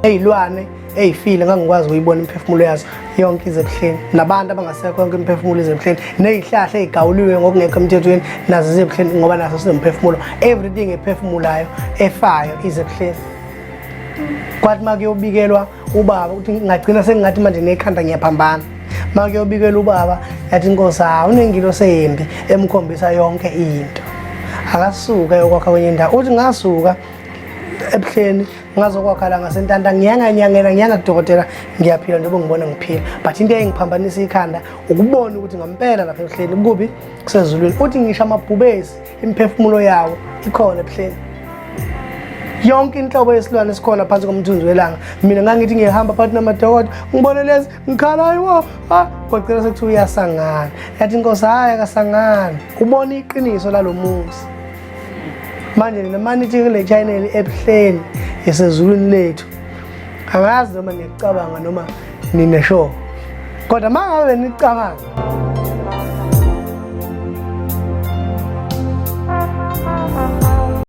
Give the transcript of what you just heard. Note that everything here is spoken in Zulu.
Eyilwane eyifile ngangikwazi ukuyibona imiphefumulo yazo yonke ize ebuhleni, nabantu abangasekho yonke imiphefumulo ize ebuhleni, nezihlahla ezigawuliwe ngokungekho emthethweni nazo zize ebuhleni, ngoba naso sinomphefumulo. Everything ephefumulayo efayo ize ebuhleni. Kwathi uma kuyobikelwa ubaba ukuthi ngagcina sengingathi manje nekhanda ngiyaphambana, uma kuyobikelwa ubaba yathi inkosi hawu unengilosi embi emkhombisa yonke into, akasuke ayokwakha kwenye indawo. Uthi ngasuka ebuhleni ngazokwakha la ngasentanta, ngiyanganyangela ngiyanga kudokotela, ngiyaphila njengoba ngibona ngiphila, but into eyayingiphambanisa ikhanda ukubona ukuthi ngampela lapha ebuhleni kubi kusezulwini. Uthi ngisho amabhubesi imiphefumulo yawo ikhona ebuhleni, yonke inhlobo yesilwane esikhona phansi komthunzi welanga. Mina ngangithi ngihamba phakathi namadokodo ngibone lezi ngikhala, hayiwo, kwagcina sekuthiwa uyasangana. Yathi inkosi hhayi akasangani, ubona iqiniso lalo muzi. Manje nina manithi kule channel ebuhleni esezulwini lethu, angazi noma niyacabanga noma nine sure, kodwa uma ngabe nicabanga